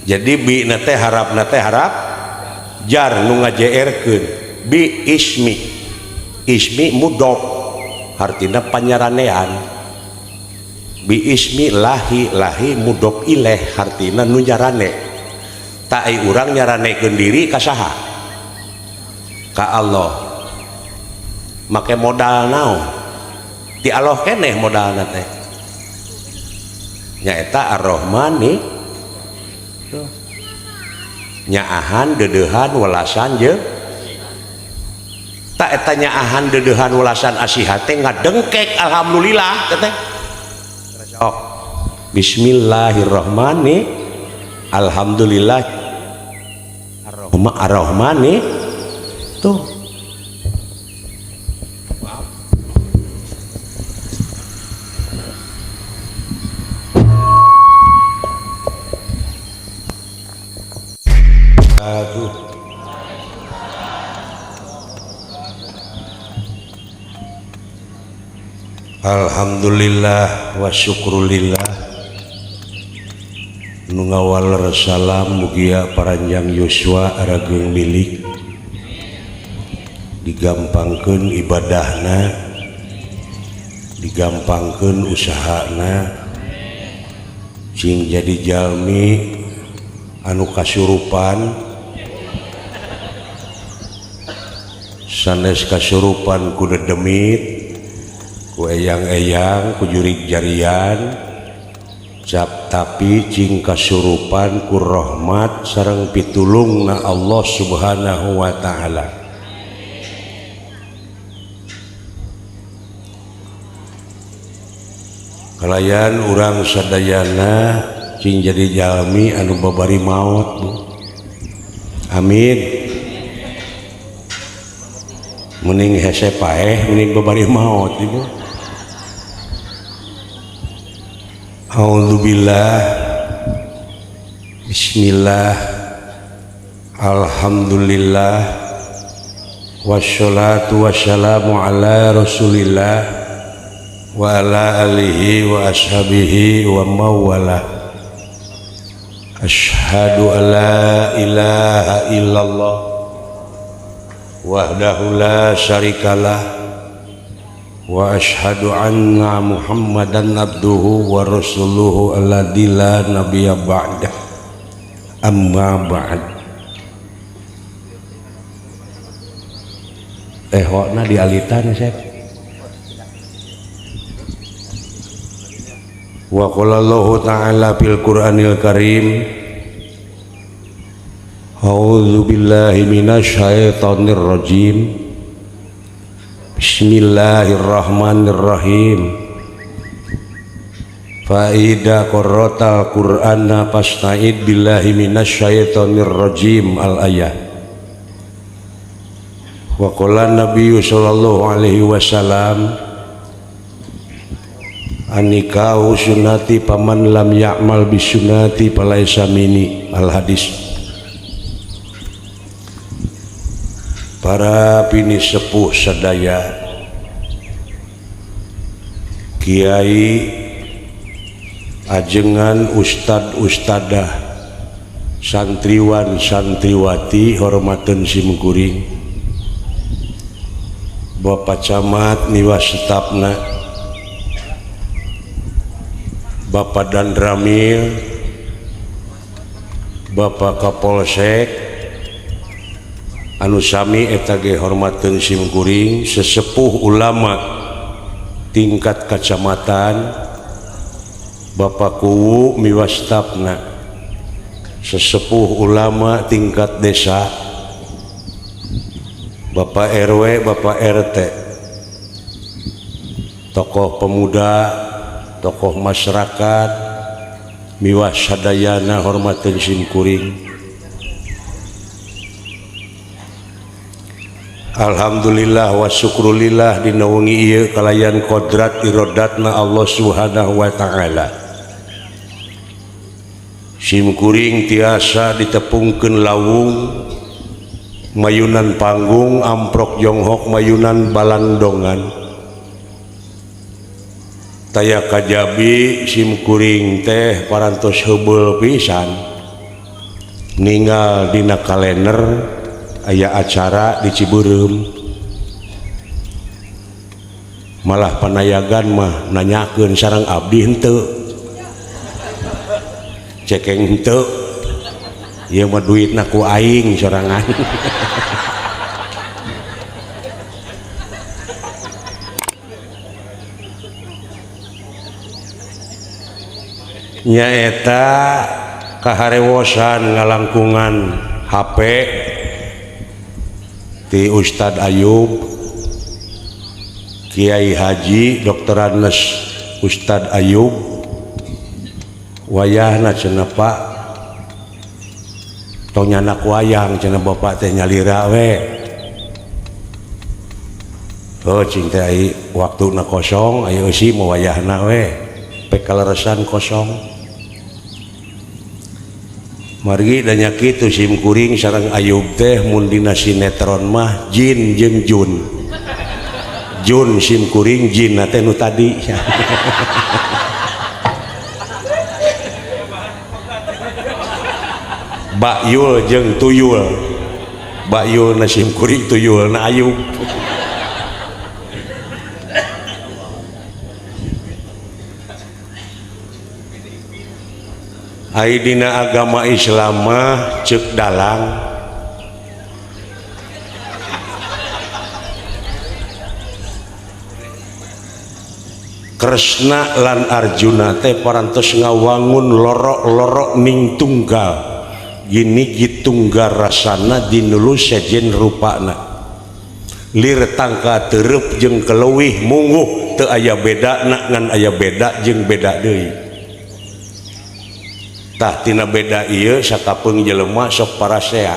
Jadi bi na teh harap na teh harap jar nu ngajeerkeun bi ismi ismi mudhof hartina panyaranean bi ismi lahi lahi mudhof ilaih hartina nu nyarane tak ai urang nyaranekeun diri ka saha ka Allah make modal naon ti Allah keneh modalna teh nyaeta Ar-Rahmani nyaahan deudeuhan welasan jeung tak eta nyaahan deudeuhan welasan asihan teh ngadengkek alhamdulillah teh. Oh. Bismillahirrahmanirrahim. Alhamdulillah Ar-Rahmani tuh. Aduh. Alhamdulillah wa syukrulillah nu ngawaler salam mugia paranjang yuswa arageung milik digampangkeun ibadahna digampangkeun usahana cing jadi jalmi anu kasurupan sanes kasurupan ku dedemit ku eyang-eyang ku jurig jarian cap tapi cing kasurupan ku rahmat sareng pitulungna Allah Subhanahu wa taala. Kalayan urang sadayana cing jadi jalmi anu babari maot Bu. Amin. Mending hese paeh mending babari maot Ibu. A'udzubillah bismillah alhamdulillah wassalatu wassalamu ala rasulillah wa ala alihi wa ashabihi wa mawala. Asyhadu an la ilaha illallah wahdahu la syarikalah wa asyhadu anna Muhammadan abduhu wa rasuluhu alladzi la nabiyya ba'dah. Amma ba'd. Ehokna dialitan Sep. Wa qala Allahu ta'ala fil Qur'anil Karim, a'udzu billahi minasyaitonir rajim. Bismillahirrahmanirrahim. Fa idza qara'tal Qur'ana fasta'id billahi minasyaitonir rajim al ayat. Wa qala Nabiyyu sallallahu alaihi wasallam, anikahu sunnati paman lam ya'mal bisunnati falaisa minni al hadis. Para pini sepuh sadaya, kiai, ajengan, ustad ustadah, santriwan santriwati, hormateun simkuring, Bapak Camat miwas stafna, Bapak Danramil, Bapak Kapolsek, anu sami eta ge hormateun simkuring, sesepuh ulama tingkat kacamatan, Bapak Kuwu miwas stafna, sesepuh ulama tingkat desa, Bapak RW, Bapak RT, tokoh pemuda, tokoh masyarakat, miwas sadayana hormateun simkuring. Alhamdulillah wa syukrulillah dina wengi ieu kalayan kodrat irodatna Allah Subhanahu wa taala. Simkuring tiasa ditepungkeun lawung mayunan panggung amprok jonghok mayunan balandongan. Taya kajabi simkuring teh parantos heubeul pisan. Ninggal dina kalender aya acara di Cibeureum. Malah panayagan mah nanyakeun sareng abdi henteu. Cekeng henteu. Ieu mah duitna ku aing sorangan. Nyaeta kaharewosan ngalangkungan HP ti Ustad Ayub, Kiai Haji Dr. Andes Ustad Ayub, wayahna cenah Pak tong nyanak wayang cenah bapak teh nyalira we. Oh cing teh ai waktuna kosong ayo eusi mah wayahna we pek kaleresan kosong. Margi da nya kitu sim kuring sareng Ayub teh mun dina sinetron mah jin jeung jun. Jun sim kuring jin teh nu tadi. Bayul jeung tuyul. Bayul na sim kuring tuyul na Ayub. Ai dina agama Islam mah ceuk dalang Kresna lan Arjuna teh parantos ngawangun lorok-lorok ning tunggal gini gitunggal rasana dinulu sejen rupana lir tangka tereup jeung keleuwih mungguh teu aya bedana ngan aya beda jeung beda deui. Tah tina beda ieu sakapeung jelema sok parasea.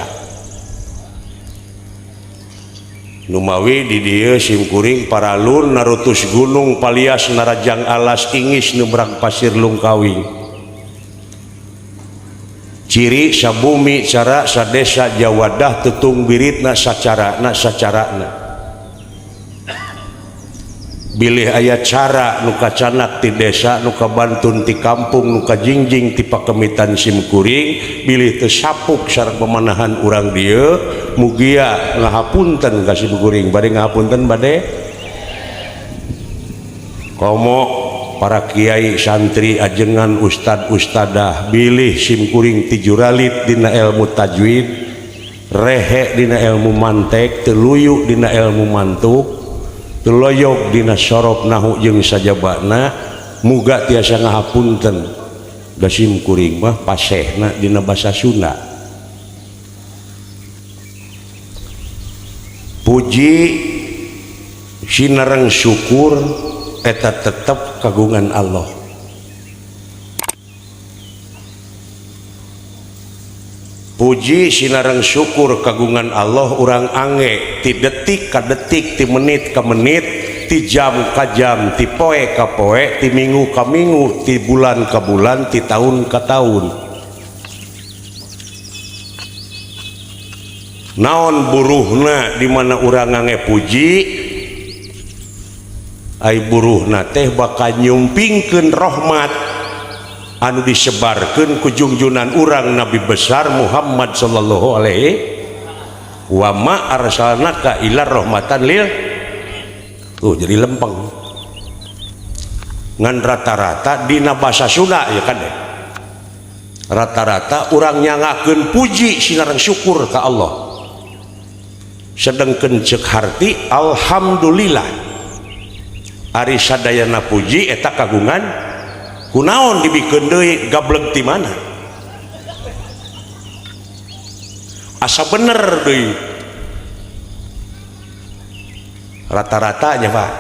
Numawi di dieu simkuring paralun narutus gunung palias narajang alas ingis nubrang pasir lungkawing. Ciri sabumi cara sadesa jawadah tutung biritna sacarana sacarana. Bilih aya cara nu kacanak ti desa nu kabantun ti kampung nu kajingjing ti pakemitan simkuring bilih teu sapuk sareng pemanahan urang dieu mugia ngahapunten ka simkuring bade ngahapunten bade komo para kiai santri ajengan ustad ustadah bilih simkuring ti juralit dina ilmu tajwid rehe dina ilmu mantek teu luyu dina ilmu mantuk teloyok dina sorob nahu jeung sajabana muga tiasa ngahapunten da simkuring mah pasehna dina basa Sunda. Puji sinareng syukur eta tetep kagungan Allah. Puji sinareng syukur kagungan Allah urang ange ti detik ka detik ti menit ka menit ti jam ka jam ti poe ka poe ti minggu ka minggu ti bulan ka bulan ti tahun ka tahun. Naon buruhna di mana urang ngange puji ai buruhna teh bakal nyumpingkeun rahmat anu disebarkeun ku junjunan urang Nabi besar Muhammad sallallahu alaihi wa ma arsalnaka illa rahmatan lil. Tuh jadi lempeng ngan rata-rata dina basa Sunda ya kan deh rata-rata urang nyangakeun puji sinareng syukur ka Allah sedengkeun ceuk harti alhamdulillah ari sadayana puji eta kagungan kunaon dibikeun deui gableg ti mana asa bener deui rata-ratanya Pak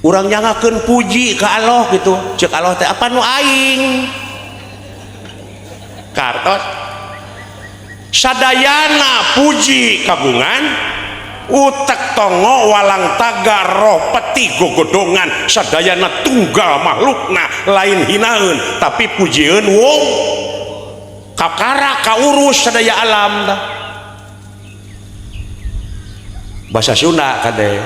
urang nyangakeun puji ka Allah gitu ceuk Allah teh apa nu aing kartos sadayana puji kagungan utek tongo walang taga roh peti gogodongan sadayana tunggal makhlukna lain hinaeun tapi pujieun wong kakara kaurus sadaya alam dah. Bahasa Sunda kade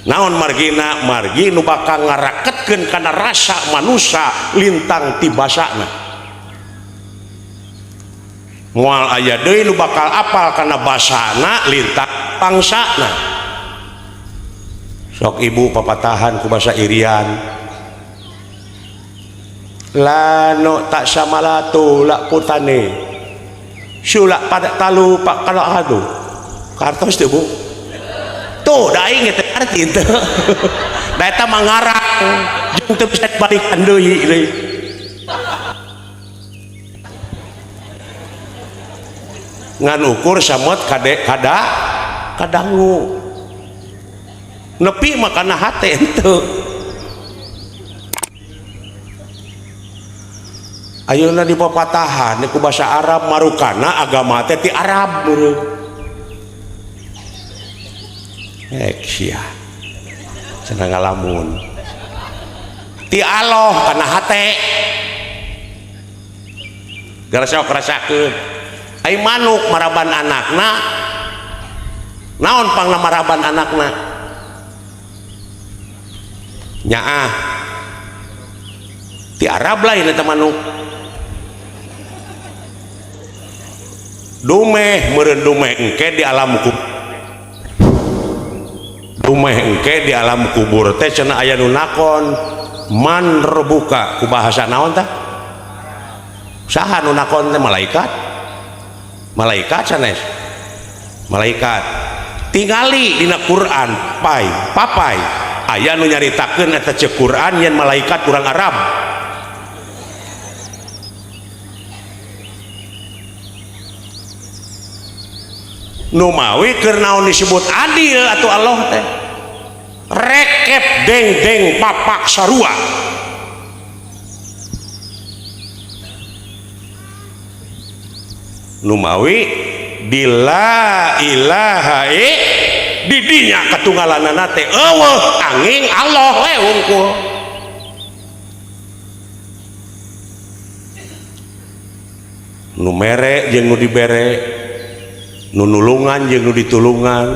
naon margina margi nu bakal ngaraketkeun kana rasa manusa lintang ti basana. Moal aya deui nu bakal apal kana basana lintang bangsana. Sok ibu papatahan ku basa Irian. Lano tak samalatu lak putane. Sulak pada talu pak kalau adu. Kartos teu Bu. Tuh da aing teh arti teu. Da eta mah ngarang jeung teu bisa dibalikan deui deui. Ngan ukur samot kade kada kadangu. Nepi mah kana hate henteu. Ayeuna di papatahan ku basa Arab marukana agama teh ti Arab meureun. Ek sia. Cenah ngalamun. Ti Allah kana hate. Gara sok rasakeun. Ai manuk maraban anakna. Naon pangna maraban anakna? Nyaah. Ti Arab lain eta manuk. Dumeh meureun dumeh engke di alam kubur. Dumeh engke di alam kubur teh cenah aya nu nakon man rebuka ku bahasa naon tah? Saha nu nakon teh malaikat? Malaikat sanes. Malaikat. Tingali dina Quran pai papai aya nu nyaritakeun eta ceuk Quran yen malaikat urang Arab. Numawi keur naon disebut adil atau Allah teh rekep deng-deng papak sarua. Numawi di la ilaha didinya katunggalanana teh eueuh angin Allah we hungkul. Nu mere jeung nu dibere, nu nulungan jeung nu ditulungan,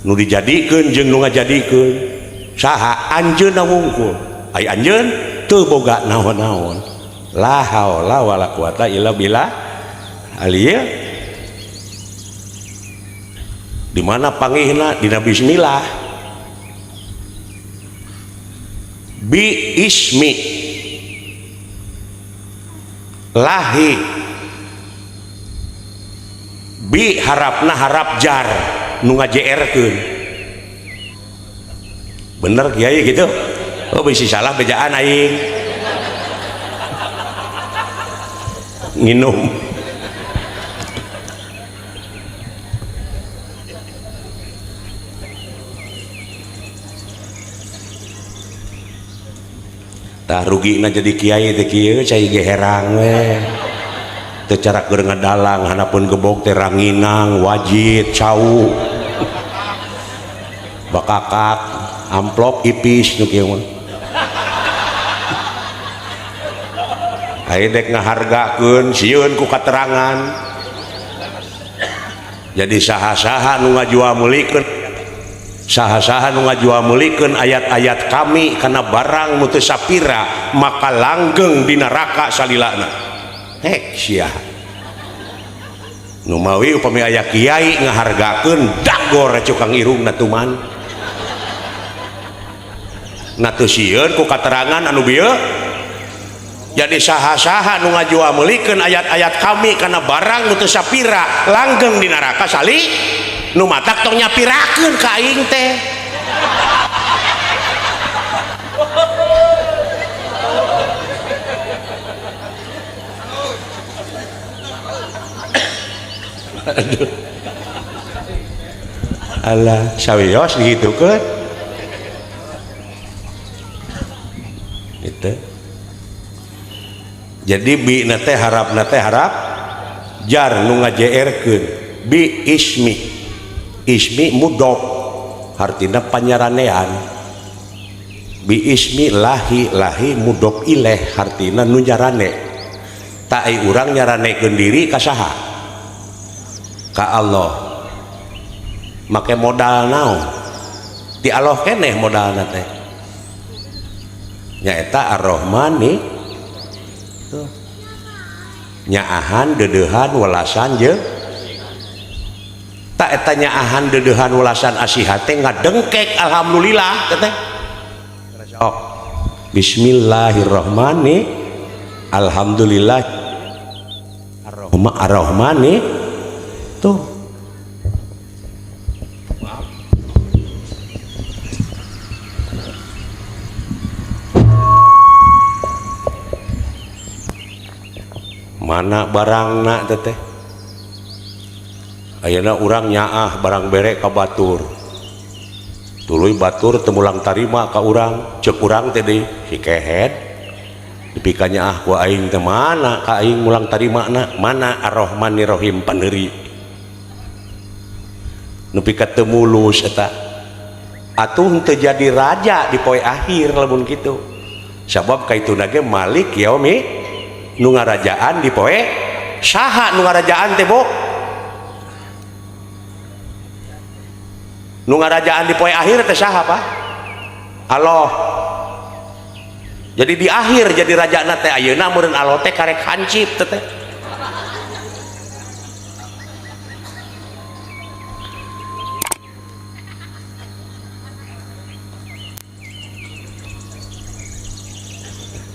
nu dijadikeun jeung nu ngajadikeun, saha anjeunna wungkul. Ai anjeun teu boga naon-naon. La haula wala quwata illa billah. Aliyah. Di mana pangihna? Dina bismillah. Bi ismi lahi. Bi harapna harap jar nu ngajeerkeun. Bener kiai gitu? Oh bisi salah bejaan aing. Nginum. Tah rugina jadi kiai teh kieu cai ge herang we. Teu cara keur ngadalang hanapun gebog teh ranginang, wajit, cau. Bakakak, amplop ipis nu kieu mah. Aya dek ngahargakeun sieun ku katerangan. Jadi saha-saha nu ngajual meulikeun, saha-saha nu ngajual meulikeun ayat-ayat kami kana barang nu teu sapira maka langgeng di neraka salilana. Hek sia. Nu mawi upami aya kiai ngahargakeun dagor cukang irungna tuman. Na teu sieun ku katerangan anu bieu. Jadi saha-saha nu ngajual meulikeun ayat-ayat kami kana barang nu teu sapira langgeng di neraka sali nu matak tong nyapirakeun ka aing teh. Aduh. Alah, sawios digitukeun. Gitu. Jadi bi na teh harapna teh harap jar nu ngajeerkeun bi ismi. Ismi mudhof hartina panyaranean. Bi ismi lahi, lahi mudhof ilaih hartina nu nyarane. Ta ai urang nyaranekeun diri ka saha? Ka Allah. Make modal naon? Ti Allah keneh modalna teh. Nyaeta Ar-Rahman nih. Tuh. Nyaahan deudeuhan welasan jeung tak eta nyaahan deudeuhan welasan asihan teh ngadengkek alhamdulillah teh. Oh. Bismillahirrahmanirrahim. Alhamdulillah Ar-Rahmani tuh. Mana barangna teteh? Ayeuna urang nyaah barang bere ka batur. Tuluy batur teu mulang tarima ka urang, ceuk urang teh deui si kehed. Dipika nyaah ku aing teh mana ka aing mulang tarimana, mana Ar-Rahmanir-Rahim paneuri. Nepi ka teu mulus eta. Atuh teu jadi raja di poe akhir lamun kitu. Sabab kaituna ge Malik yaumi nu ngarajaan di poe saha nu ngarajaan teh Bu? Nu ngarajaan di poe akhir teh saha Pak? Allah. Jadi di akhir jadi rajana teh ayeuna meureun Allah teh karek hancip teh teh.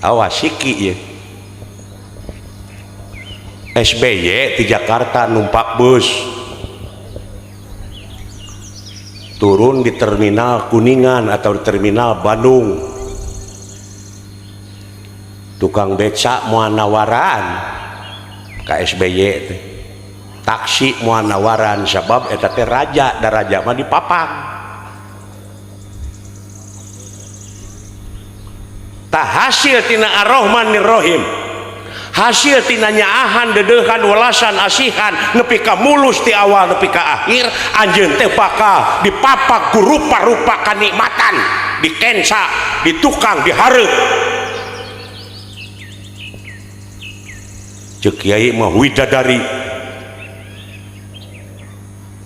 Awas siki ieu. SBY di Jakarta numpak bus turun di terminal Kuningan atau di terminal Bandung, tukang becak moal nawaran ka SBY teh, taksi moal nawaran sabab eta teh raja, da raja mah dipapak. Tah hasil tina Ar-Rahmanir-Rahim, hasil tina nyaahan deudeuhan welasan asihan nepi ka mulus ti awal nepi ka akhir, anjeun teh bakal dipapak ku rupa-rupa kanikmatan, dikenca, ditukang, dihareup. Ceuk kiai mah widadari.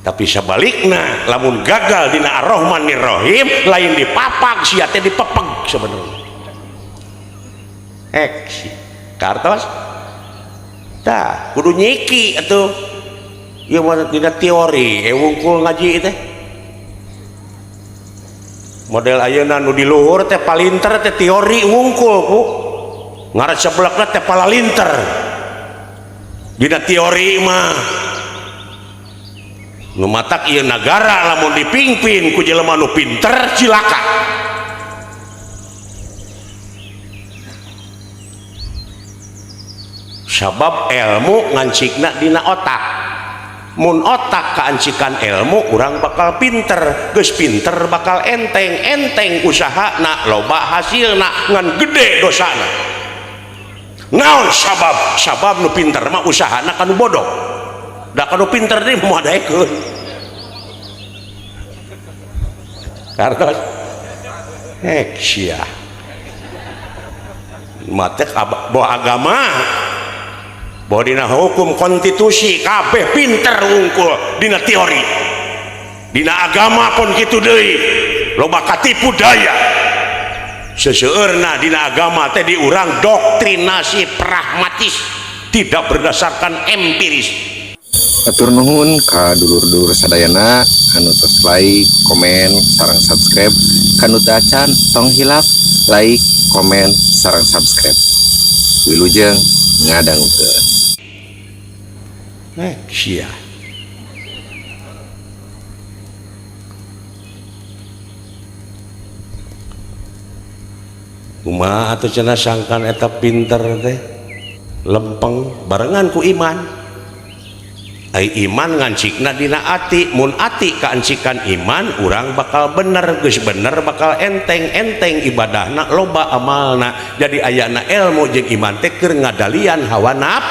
Tapi sabalikna lamun gagal dina Ar-Rahmanir-Rahim lain dipapak sia teh dipepeg sebenarnya. Kartos tah kudu nyiki atuh ieu mah dina teori wungkul ngaji teh model ayeuna nu di luhur teh palinter teh teori wungkul ku ngaran seblekna teh palalinter dina teori mah nu matak ieu nagara lamun dipimpin ku jelema nu pinter cilaka. Sabab ilmu ngancikna dina otak, mun otak kaancikan ilmu urang bakal pinter, geus pinter bakal enteng, enteng usahana loba hasilna ngan gede dosana. Naon sabab? Sabab nu pinter mah usahana kanu bodoh, da kanu pinter deui moal daekeun. Kartos hek sia matek bawa agama bahwa dina hukum konstitusi kabeh pinter wungkul dina teori, dina agama pun kitu deui loba katipu daya. Seseueurna dina agama teh diurang doktrinasi pragmatis tidak berdasarkan empiris. Atur nuhun ka dulur-dulur sadayana anu tos like, komen, sareng subscribe. Kanu teu acan tong hilap like, komen, sareng subscribe. Wilujeng ngadangukeun. Sia. Kumaha atuh cenah sangkan eta pinter teh lempeng barengan ku iman. Ai iman ngancikna dina ati, mun ati kaancikan iman urang bakal bener, geus bener bakal enteng, enteng ibadahna loba amalna. Jadi ayana ilmu jeung iman teh keur ngadalian hawa naf.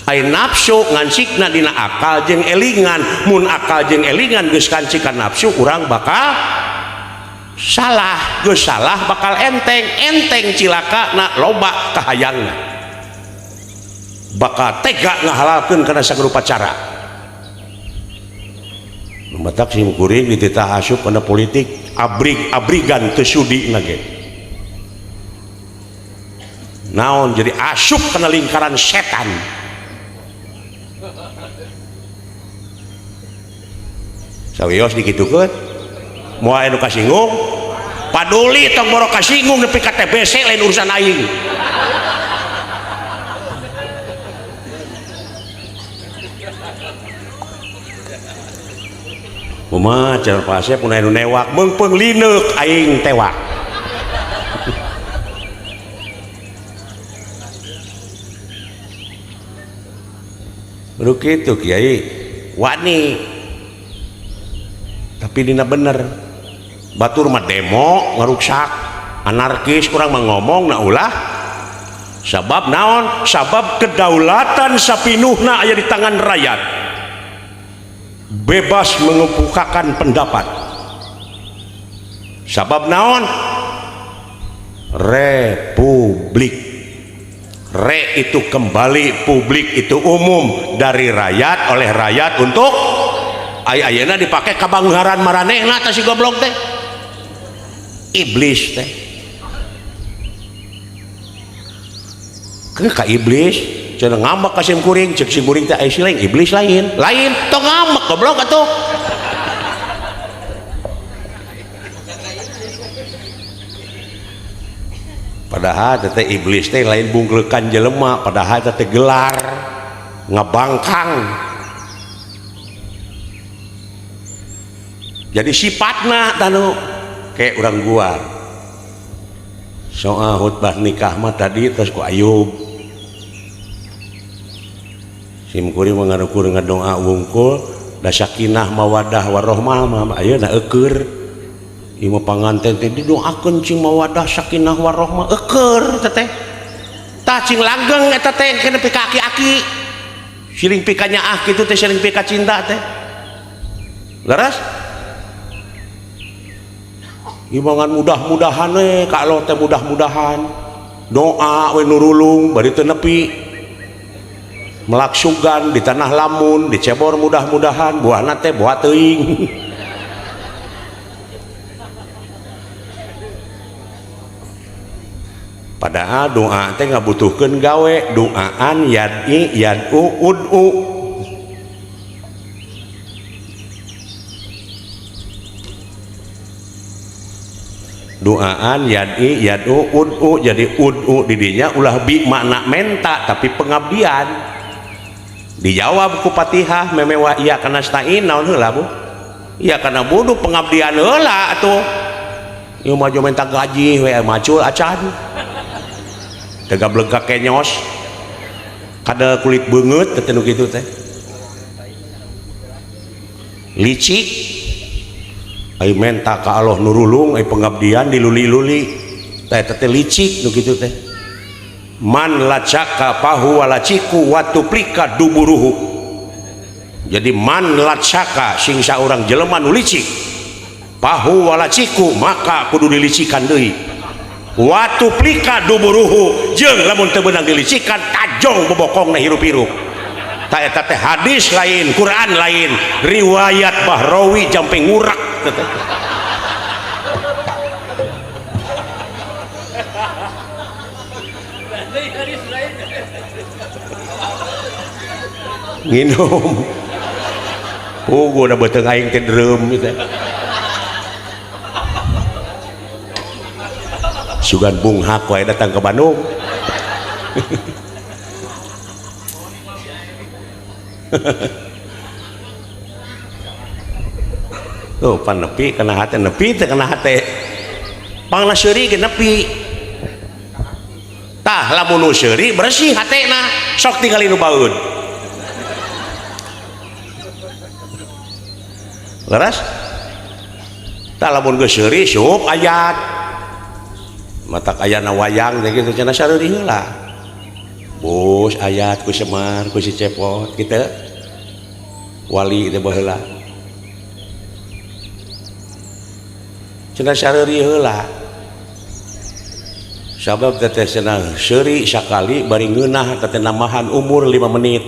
Ai nafsu ngancikna dina akal jeung elingan, mun akal jeung elingan geus kancikan nafsu urang bakal salah, geus salah bakal enteng, enteng cilakana loba kahayangna. Bakal tega ngahalalkeun kana sagala cara. Matak sim kuring dititah asup kana politik abrig-abrigan teu sudi na ge. Naon jadi asup kana lingkaran setan. Sawios dikitukeun moal anu kasinggung paduli tong boro kasinggung nepi ka TBC lain urusan aing. Kumaha cenah Pak Asep mun anu newak meungpeung lineuk aing tewak. Baru kitu kiai wani tapi dina bener batur mah demo ngaruksak anarkis urang mah ngomong na ulah sabab naon sabab kedaulatan sapinuhna aya di tangan rakyat bebas mengemukakan pendapat sabab naon republik. Re itu kembali, publik itu umum, dari rakyat oleh rakyat untuk ayeuna dipake kabanggaran maranehna tah si goblok teh iblis teh ke ka iblis cenah ngambek ka sim kuring ceuk sim kuring teh aya si lain iblis lain lain tong ngambek goblok atuh. Padahal teh iblis teh lain bungklekan jelema, padahal teh gelar ngebangkang. Jadi sifatna tanu kayak urang gua. Soal khutbah nikah mah tadi terus ku Ayub. Sim kuring mengarukur ngadoa wungkul da sakinah mawadah warahmah mah ayeuna eueur. Ieu mah panganten teh didoakeun cing mawadah sakinah warahmah eueur teh teh. Tah cing langgeng eta teh kena pika aki-aki. Siling pika nyaah kitu teh siling pika cinta teh. Leres? Ieu mah ngan mudah-mudahan we ka Allah teh mudah-mudahan. Doa we nurulung bari teu nepi. Melaksugan di tanah lamun dicebor mudah-mudahan buahna teh buah teuing. Padahal doa teh ngabutuhkeun gawe doaan yad'i yad'u ud'u. Doaan yad'i yad'u ud'u jadi ud'u didinya ulah bi makna menta tapi pengabdian. Dijawab ku Fatihah memewa iya kana stain naon heula Bu? Iya kana budu pengabdian heula atuh. Ieu mah menta gaji we macul acan. Tegableg ka kenyos kada kulit beungeut teh nu kitu teh licik ai menta ka Allah nurulung ai pengabdian diluli-luli teh teh licik nu kitu teh man lacaka pahu walaciku watuplika duburuhu. Jadi man lacaka sing saurang jelema nu licik pahu walaciku maka kudu dilicikan deui watuplika duburuhu jeung lamun teu beunang dilicikan tajong bobokongna hirup-hirup. Ta eta teh hadis lain, Quran lain, riwayat Bahrawi jampe ngurak teh. Nginum. Puguh da beuteung aing teh dreum teh. Sugan bunghak wae datang ke Bandung. Tuh pan nepi kana hate nepi teh kana hate. Pangna seuri ge nepi. Tah lamun nu seuri bersih hatena sok tingali nu baeud. Leres? Tah lamun geus seuri sup ayat. Matak ayana wayang teh kitu cenah sareuri heula. Bos ayat ku Semar ku si Cepot kitu. Wali teh baheula. Cenah sareuri heula. Sabab teh cenah seuri sakali bari ngeunah teh nambahan umur 5 menit.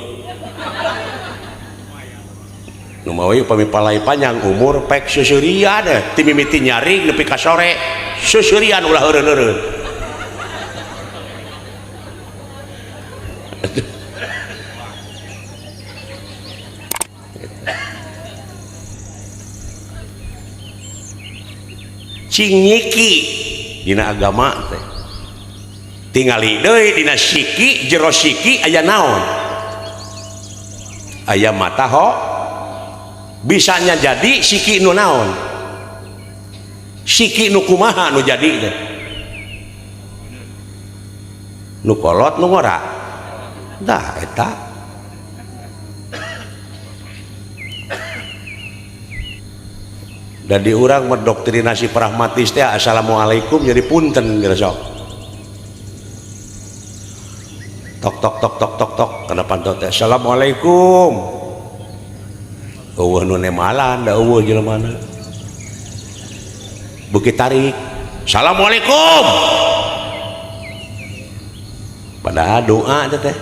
Nu mawi upami palai panjang umur pek seseurian ti mimiti nyaring nepi ka sore. Seserian ulah heureun-heureun. Cing nyiki dina agama teh. Tingali deui dina siki jero siki aya naon? Aya mata ho bisanya jadi siki nu naon? Siki nu kumaha nu jadi teh? Nu kolot nu ngora? Tah eta. Dan di urang mendoktrinasi pragmatis teh assalamualaikum jadi punten geus sok. Tok tok tok tok tok tok kana panto teh assalamualaikum. Eueuh nu nemalan da eueuh jelemana. Beuki tarik assalamualaikum. Padahal doa teh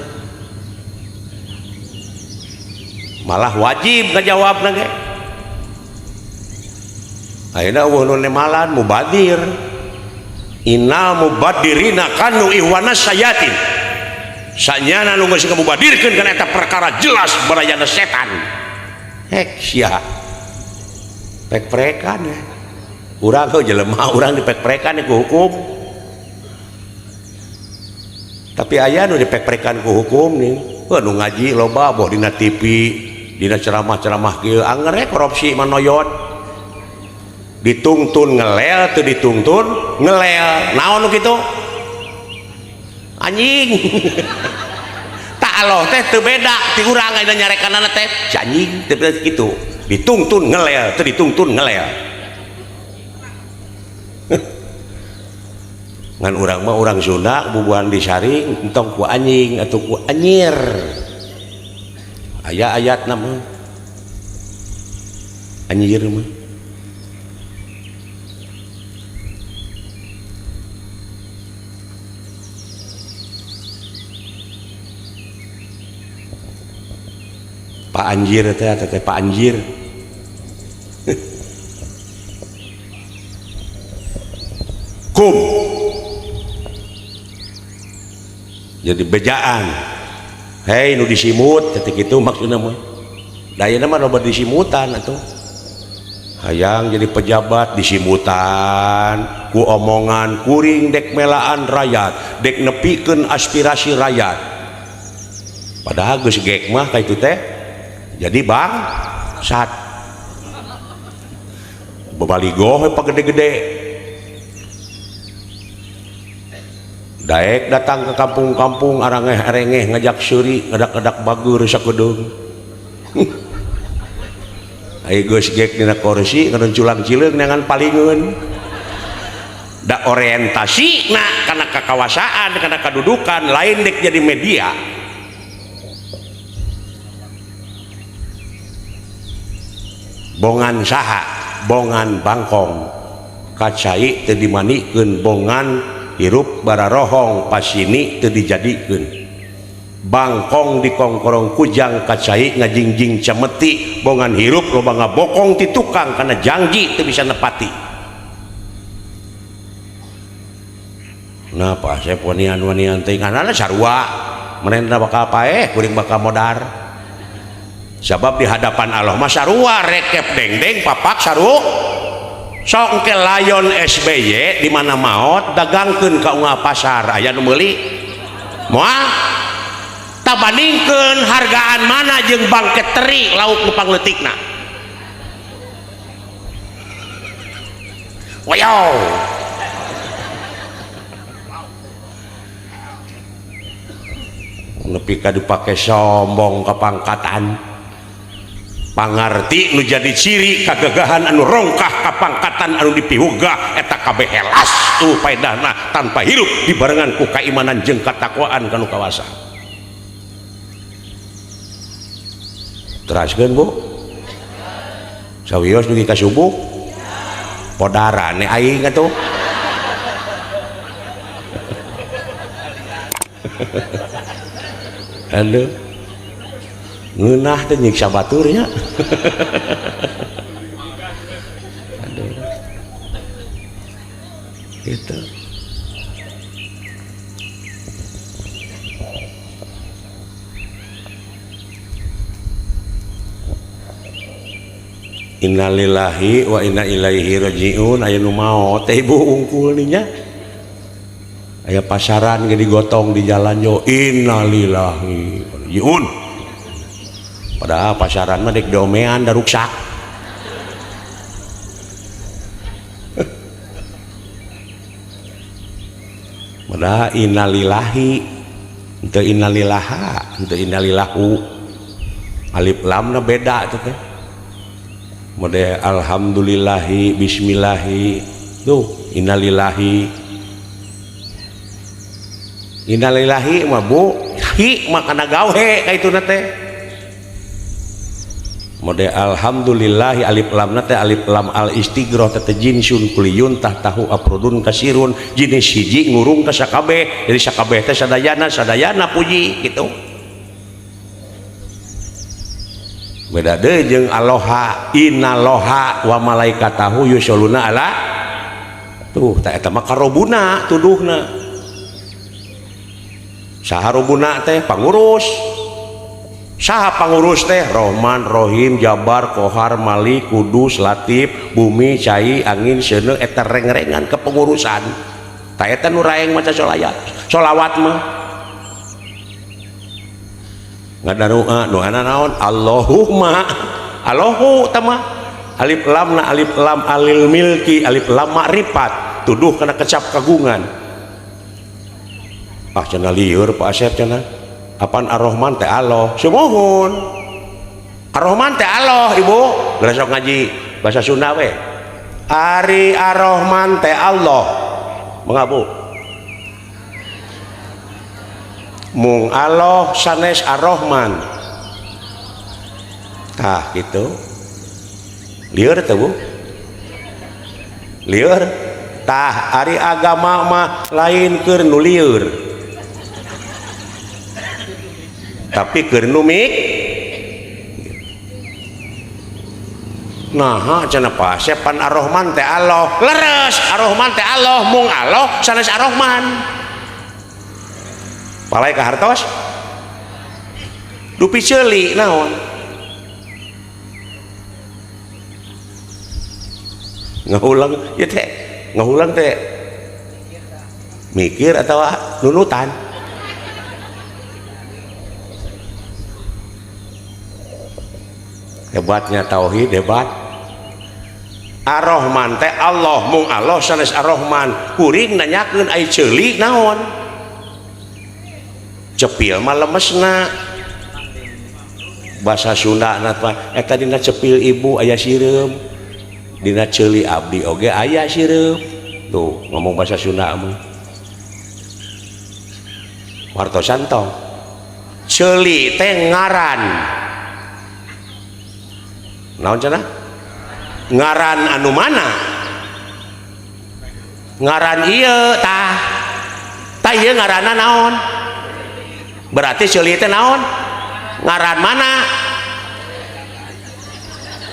malah wajib ngajawabna ge. Ayeuna eueuh nu nemalan mubadir. Innal mubadirina kanu ihwana sayatin. Sanyana nu geus ngamubadirkeun kana eta perkara jelas barayana setan. Hek sia. Pek-prekan ya. Urang heuh jelema urang dipek-prekan ku hukum. Tapi aya nu dipek-prekan ku hukum nih. Heuh nu ngaji loba boh dina TV, dina ceramah-ceramah kieu anger we korupsi manoyot. Ditungtun ngelel teu ditungtun ngelel. Naon nu kitu? Anjing. Tak Allah teh teu beda ti urang ayeuna nyarekanana teh si anjing teu beda kitu. Ditungtun ngelel teu ditungtun ngelel. Ngan urang mah urang Sunda bubuhan disaring entong ku anjing atau ku anyir. Aya ayatna mah. Anyir mah. Pak Anjir teh teh Pak Anjir. Kum. Jadi bejaan. Hei nu disimut ketik itu maksudna mah. Da ayeuna mah loba disimutan atuh. Hayang jadi pejabat disimutan ku omongan kuring dek melaan rakyat, dek nepikeun aspirasi rakyat. Padahal geus gek mah ka itu teh. Jadi bang sat bebaligoh apa gede-gede daek datang ke kampung-kampung arangeh-arengeh ngajak suri ngadak-ngadak bagur sakedeung. Ayo geus gek dina kursi ngadon culang cileung neangan palingeun da orientasi na kana kakawasaan kana kadudukan lain dek jadi media. Bongan saha bongan bangkong kacai teu dimanikeun bongan hirup bararohong pasini teu dijadikeun bangkong dikongkorong kujang kacai ngajingjing cemeti bongan hirup loba ngabokong ti tukang kana janji teu bisa nepati. Nah Pak Asep wanian-wanian teh nganana sarua merenda bakal paeh kuring bakal modar. Sebab di hadapan Allah mah sarua rekep dengdeng papak saru sok engke layon SBY di mana maot dagangkeun ka unggal pasar aya nu meuli moal tabandingkeun hargaan mana jeung bangke teri lauk nu pangleutikna. Wayo nepi ka dipake sombong kapangkatan pangarti nu jadi ciri kagagahan anu rongkah kapangkatan anu dipihugah eta kabeh helas tuh paedahna tanpa hirup dibarengan ku kaimanan jeung katakwaan kanu kawasa. Teraskeun Bu sawios dugi ka subuh podarane aing atuh. Aduh ngeunah teh nyiksa batur nya. Aduh. Gitu. Innalillahi wa inna ilaihi rajiun aya nu maot teh ibu unggul nya. Aya pasaran ge digotong di jalan yo innalillahi rajiun. Padahal pasaran mah dek diomean da ruksak. Padahal innalillahi henteu innalillaha, henteu innalillahu. Alif lamna beda itu teh. Mode alhamdulillahi bismillahi tuh innalillahi. Innalillahi mah bu hi mah kana gawe ka ituna teh. Mode alhamdulillahi alif lamna teh alif lam al istighroh teh jinsun kuliyun tahtahu aprodun kasirun jenis hiji ngurung ka sakabeh jadi sakabeh teh sadayana sadayana puji gitu. Beda deui jeung aloha inaloha wa malaikatahu yusholluna ala tuh tah eta mah karobuna tuduhna. Saha robuna teh pangurus. Saha pangurus teh Rohman Rohim Jabar Kohar Malik Kudus Latif bumi cai angin seuneu eta reng-rengan kepengurusan. Tah eta nu raeng maca sholawat mah ngadaroa doana naon Allahumma Allahu tama alif lam na alif lam alil milki alif lam makrifat tuduh kana kecap kagungan. Ah cenah lieur Pak Asep cenah apaan Ar-Rahman teh Allah sumuhun Ar-Rahman teh Allah ibu geus sok ngaji bahasa Sunda we Ari Ar-Rahman teh Allah mangga Bu mung Allah sanes Ar-Rahman tah gitu lieur teh Bu lieur tah ari agama mah lain keur nu lieur tapi keur nu mik nah cenah pasepan Ar-Rahman teh Allah leres Ar-Rahman teh Allah mung Allah sanes Ar-Rahman palai ka hartos dupi ceuli naon ngahulang ieu teh ngahulang teh mikir atawa nunutan hebatnya tauhid hebat Ar-Rahman teh Allah mung Allah sanes Ar-Rahman kuring nanyakeun ai ceuli naon cepil mah lemesna bahasa Sunda na mah eta dina cepil ibu aya sireum dina ceuli abdi oge aya sireum tuh ngomong bahasa Sunda mah wartosan tong ceuli teh ngaran naon cenah ngaran anu mana ngaran ieu tah tah ieu ngaranna naon berarti ceuli teh naon ngaran mana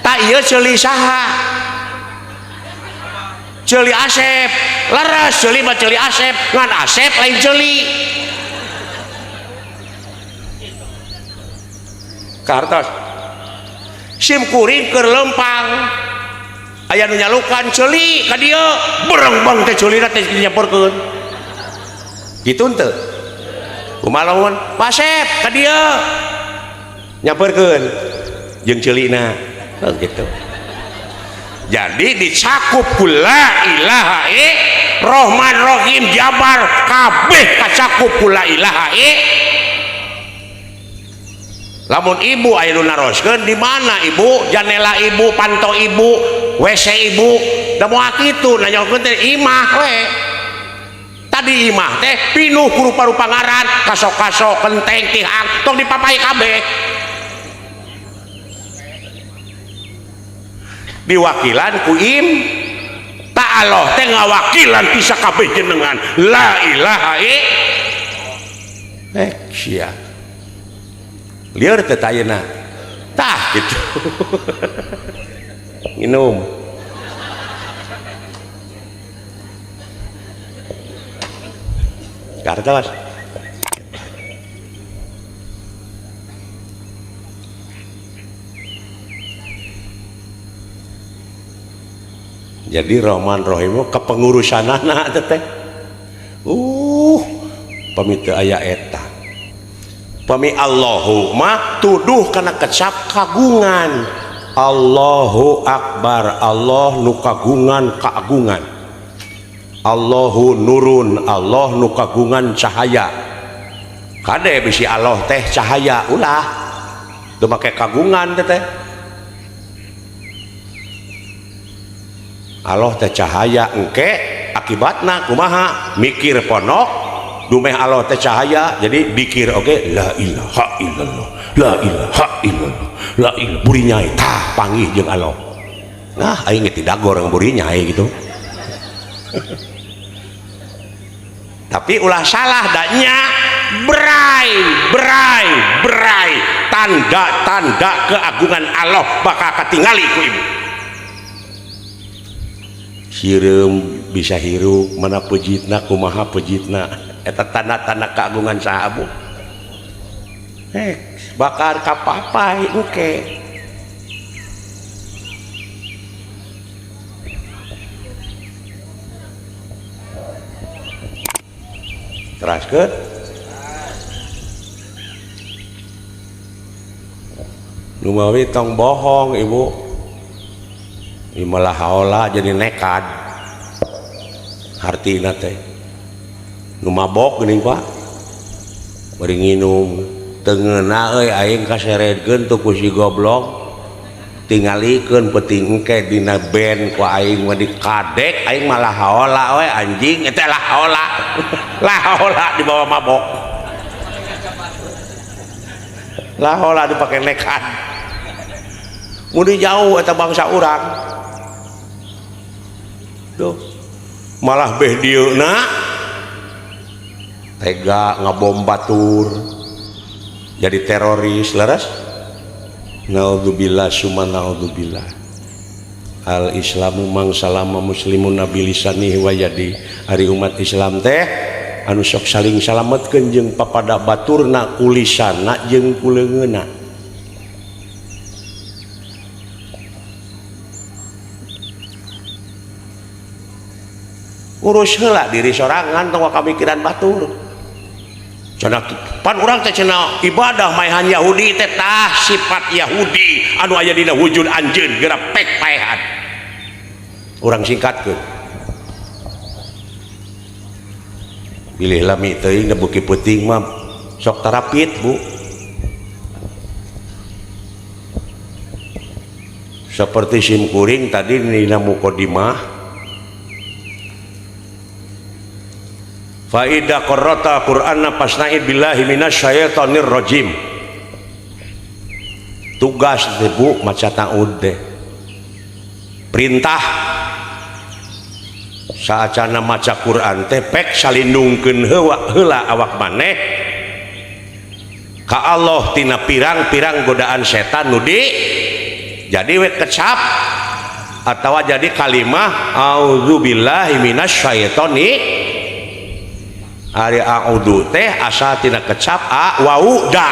tah ieu ceuli saha ceuli Asep leres ceuli mah ceuli Asep ngan Asep lain ceuli kartos sim kuring keur lempang aya nu nyalukan ceuli ka dieu berengbang teh ceulina teh dinyamperkeun kitu henteu kumaha lamun Pasep ka dieu nyamperkeun jeung ceulina oh gitu. Jadi dicakup ku la ilaha Rohman Rohim Jabar kabeh kacakup ku la ilaha. Lamun ibu aya nu naroskeun di mana ibu janela ibu panto ibu WC ibu da moal kitu nanyakeun teh imah we. Tadi imah teh pinuh ku rupa-rupa ngaran kasok-kasok kenteng tihang tong dipapai kabeh diwakilan ku im ta Allah teh ngawakilan bisa kabeh jenengan la ilaha sia lieur teh ayeuna tah gitu minum kartos Jadi Rahman Rahim kepengurusanana teh. Pami teu aya eta. Pami Allahu mah tuduh kana kecap kagungan. Allahu Akbar, Allah nu kagungan keagungan. Allahu nurun, Allah nu kagungan cahaya. Kade bisi Allah teh cahaya ulah. Teu make kagungan teh. Allah teh cahaya engke akibatna kumaha mikir ponok dumeh Allah teh cahaya jadi dikir oge la ilaha illallah la ilaha illallah la ilaha buri nyai tah panggih jeung Allah. Nah aing ge tidagor buri nyai gitu. Tapi ulah salah danya berai berai berai tanda-tanda keagungan Allah bakal katingali ku ibu. Sireum bisa hirup mana pejitna kumaha pejitna eta tanda-tanda keagungan saha bu bakar kapapai engke teraskeun lumawi tong bohong ibu. Malah haola jadi nekat hartina teh nu mabok geuning Pak bari nginum teu ngeunah euy aing kaseredkeun teu ku si goblok tingalikeun peuting engke dina band ku aing mah dikadek aing malah haola we anjing eta lah haola lah haola dibawa mabok lah haola dipake nekat mun jauh eta bangsa urang. Tuh malah beh dieuna tega ngabom batur jadi teroris leres. Naudzubillah summa naudzubillah. Al islamu mang salama muslimun nabilisanihi wa yadi. Ari umat Islam teh anu sok saling salametkeun jeung papada baturna kulisanna jeung kuleungeunna. Urus heula diri sorangan tong kamikiran batur. Cenah pan urang teh cenah ibadah maehan Yahudi teh tah sifat Yahudi anu aya dina wujud anjeun geura pek paehan. Urang singkatkeun. Bilih lami teuing da beuki peuting mah sok tarapit Bu. Seperti sim kuring tadi dina mukadimah Faida qarrata Qur'ana fasna'id billahi minasyaitonir rajim. Tugas teh Bu maca ta'ud teh. Perintah saacana maca Qur'an teh pek salindungkeun heula awak maneh ka Allah tina pirang-pirang godaan setan nu di jadi we kecap atawa jadi kalimah auzubillahi minasyaitonir. Ari a'udzu teh asal tina kecap a wau da.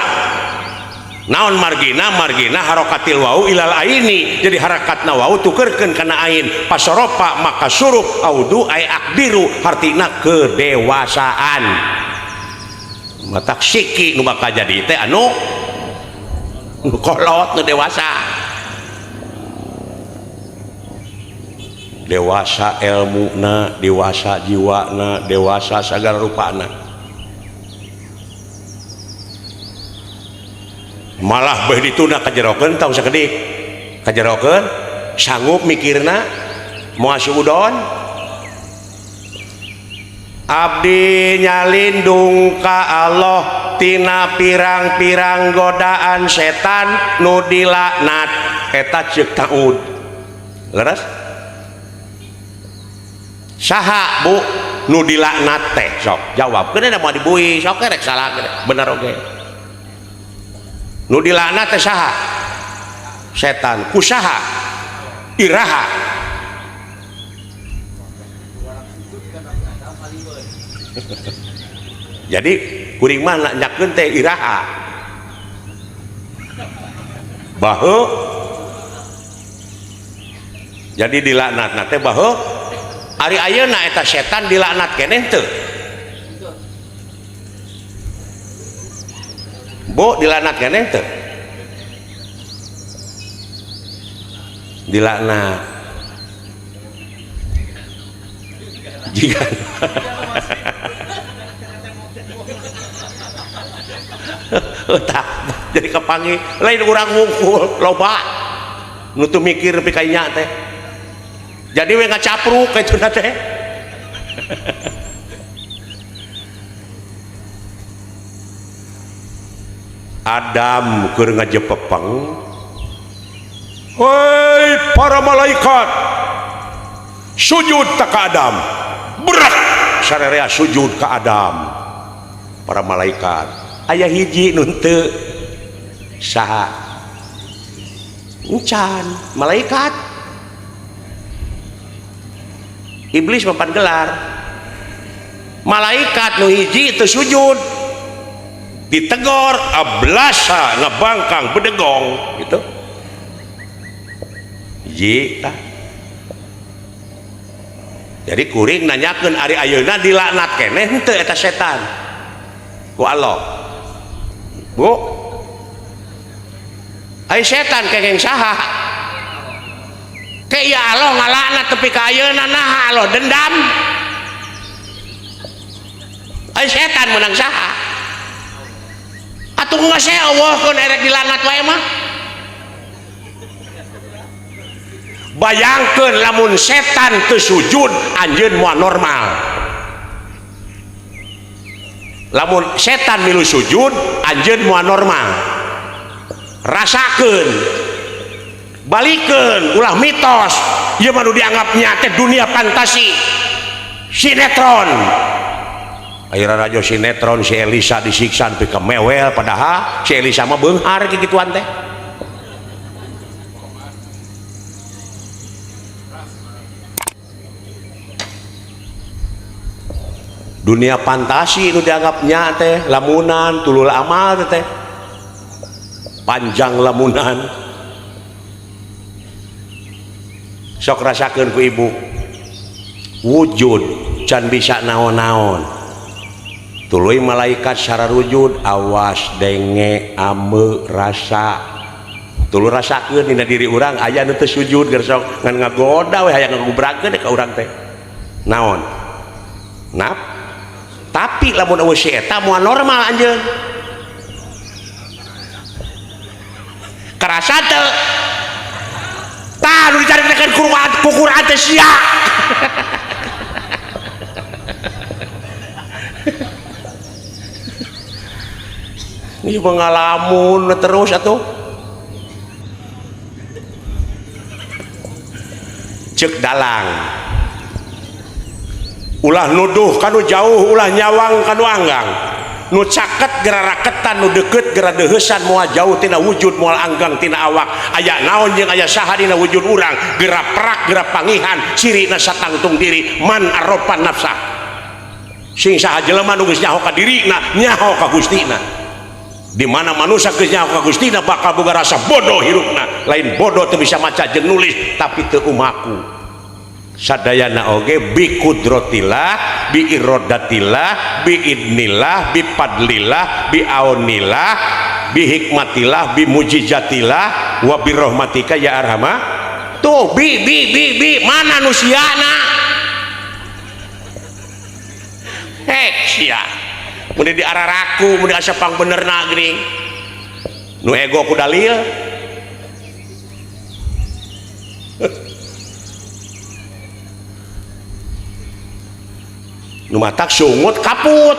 Naon margina margina harokatil wau ilal aini. Jadi harakatna wau tukerkeun kana ain. Pasoropa maka suruh audu ay akdiru hartina kedewasaan. Matak siki nu bakal jadi teh anu nu kolot nu dewasa. Dewasa ilmuna, dewasa jiwana, dewasa sagala rupana. Malah beuh dituna kajerokeun tong sakedik. Kajerokeun sanggup mikirna moal suudon. Abdi nyalindung ka Allah tina pirang-pirang godaan setan nu dilaknat eta ceuk taud. Leres? Saha Bu nu dilaknat teh sok jawab keun moal dibui sok rek salah bener oge nu dilaknat teh saha setan ku saha iraha jadi kuring mah nanyakeun teh iraha baheuk Jadi dilaknat teh baheula ari ayeuna eta setan dilaknat keneh teu? Bu, dilaknat keneh teu? Dilaknat. Jika tak jadi kepanggil lain urang wungkul loba nu teu mikir nepi ka nya teh. Jadi we ngacapruk kitu teh. Adam keur ngajepepeng, "Hei para malaikat, sujud ka Adam." Berak sararea sujud ka Adam. Para malaikat aya hiji nu teu saha? Encan malaikat. Iblis mapan gelar. Malaikat nu hiji teu sujud. Ditegor ablasa ngebangkang bedegong gitu. Hiji tah. Jadi kuring nanyakeun ari ayeuna dilaknat keneh henteu eta setan ku Allah. Bu, ai setan kengeng saha? Ke ya Allah ngalaknat tepi ka ayeuna naha Allah dendam. Ai setan menang saha? Atuh geus saya Allah keun erek dilaknat wae mah. Bayangkeun lamun setan teu sujud anjeun moal normal. Lamun setan milu sujud anjeun moal normal. Rasakeun, balikeun, ulah mitos. Ieu mah nu dianggapnya teh dunia fantasi, sinetron. Akhirnya rajo sinetron si Elisa disiksa sampai ke mewel, padahal si Elisa mah beunghar kikituan teh. Dunia fantasi nu dianggapnya teh lamunan, tulul amal teh. Panjang lamunan. Sok rasakeun ku ibu. Wujud can bisa naon-naon. Tuluy malaikat sararujud awas denge ame rasa. Tuluy rasakeun dina diri urang aya nu teu sujud geus ngan ngagoda we hayang ngagubrakeun ka urang teh. Naon? Nap? Tapi lamun eueuh si eta moal normal anjeun. Karasa teu? Tah nu dicaritakeun ku Quran teh sia. Ini pengalamun terus atuh. Cek dalang. Ulah nuduh kanu jauh, ulah nyawang kanu anggang. Nu caket gera raketan, nu deket gera deuheusan, moal jauh tina wujud, moal anggang tina awak. Aya naon jeung aya saha dina wujud urang, gera perak gera pangihan, cirina satangtung diri, man aropan nafsa. Sing saha jelema nu geus nyaho ka dirina, nyaho ka Gustina. Di mana manusia geus nyaho ka Gustina bakal boga rasa bodoh hirupna. Lain bodoh teu bisa maca jeung nulis, tapi teu umaku. Sadayana oge bi kudrotillah, bi irodatillah, bi idnillah, bi fadlillah, bi aunillah, bi hikmatillah, bi mujizatillah, wa bi rahmatika ya arhama. Tuh bi bi bi bi mana nu siana? Hek sia. Mun di araraku, mun asa pangbenerna geuning. Nu ego ku dalil. Nu matak sungut kaput.